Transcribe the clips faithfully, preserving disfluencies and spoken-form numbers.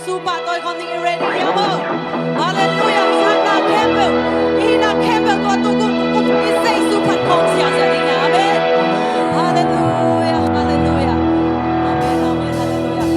Jesu pahtawi khawm ding i ready hiam maw? Halleluiah. Mi hatna khempeuh, i hihna khempeuh tua tu kum, kum i Jesu phat khawm siahsiah ding hiam? Amen. Halleluiah, halleluiah. Amen, amen, halleluiah.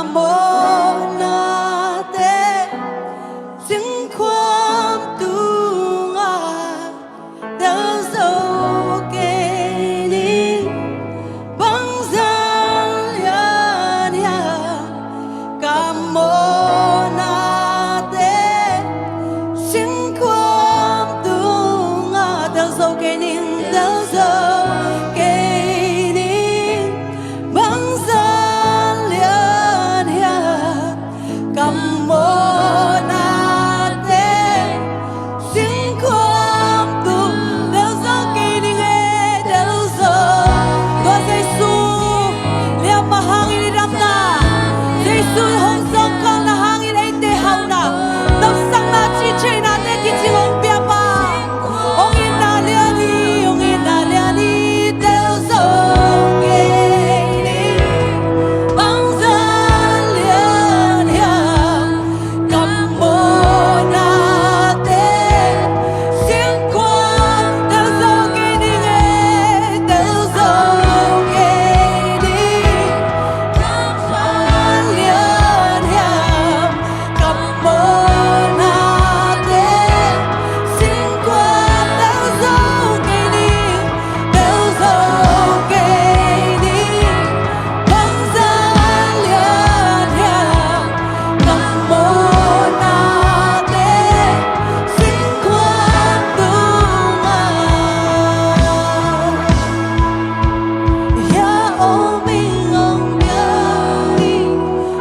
Mawhnate singkhuam tungah telzo kei ning, bangzah lian hiam ka mawhnate singkhuam tungah telzo kei ning, telzo kei ning, bangzah lian hiam ka mawhnate singkhuam tung, telzo kei ning e, telzo. Tua Jesu liamma hangin i damna, Jesu hong zawngkhalna hangin eite hauhna, nopsakna, cihtheihna te kicing hong piapa, hong itna lian hi, hong itna lian hi, telzo kei ning, bangzah lian hiam ka mawhnate singkhuam, telzo kei ning e, telzo kei ning, bangzah lian hiam ka mawhnate singkhuam, telzo kei ning, telzo kei ning, bangzah lian hiam ka mawhnate singkhuam tungah. Hia om ing hong piang ing,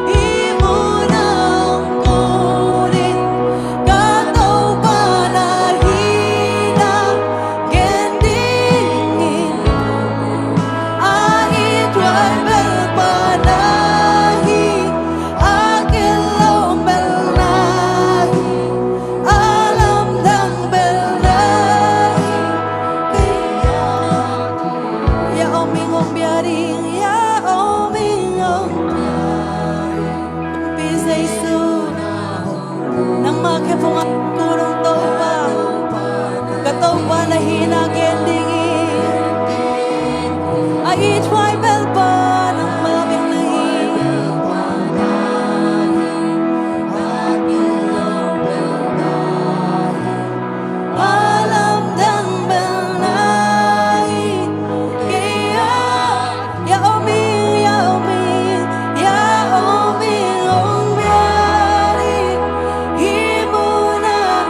hih munah hong kun ing, ka Topa na hihna gen dingin. A ithuai belpa na hi, a kilawm bel na hi, a lamdang bel na hi. Hia om ing hong bia ding, hia om ing hong bia ding. Pi Jesu, nangmah khe phungah kun ung Topa, ka Topa na hihna gen ding hi. A ithuai belpa nangmah bek na hi. A lamdang bel na hi. Kei a, hia om ing, hia om ing, hia om ing hong bia ding. Hih munah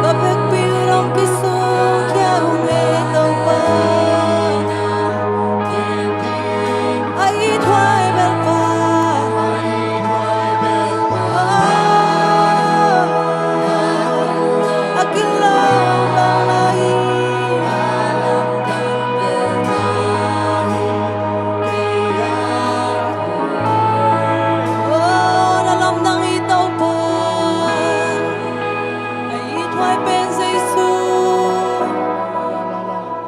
ka vekpi uh hong kisukkhia ung e Topa. A ithuai belpa, a kilawm bel na hi. Oh, na lamdang hi Topa. A ithuai pen Jesu.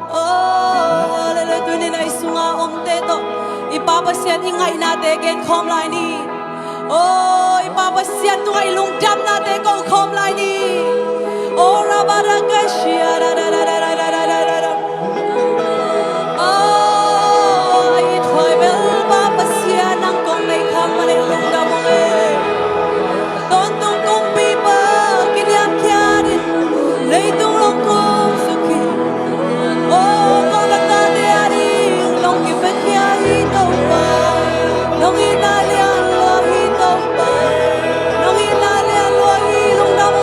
Oh, hallelujah. Tuni-in a i sunga omte tawh i Pa Pasian i ngaihnate genkhawm lai ni. Oh, i Pa Pasian tungah i lungdamnate kokhawm lai ni. Oh, rabarakasia, ra, ra, ra. Oh, a ithuai belpa Pasian nang kong nei khak manin lungdam ung e. Tawntung kumpipa kiniamkhiat in, leitung long kum suk hi. Oh, kong laktate ading nong kipia khia hi Topa. Nong itna lian lua hi Topa. Nong itna lian lua hi, lungdam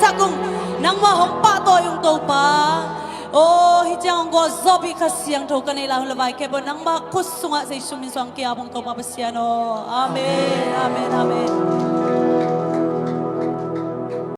Takung, nangmah hong pahtawi ung Topa. Aw, hih ciang hong gualzawhpih Kha Siangtho ka neih lai hun le vai khempeuh nangmah khut sungah Jesu min suang ki-ap ung Topa Pasian aw. Amen, amen, amen.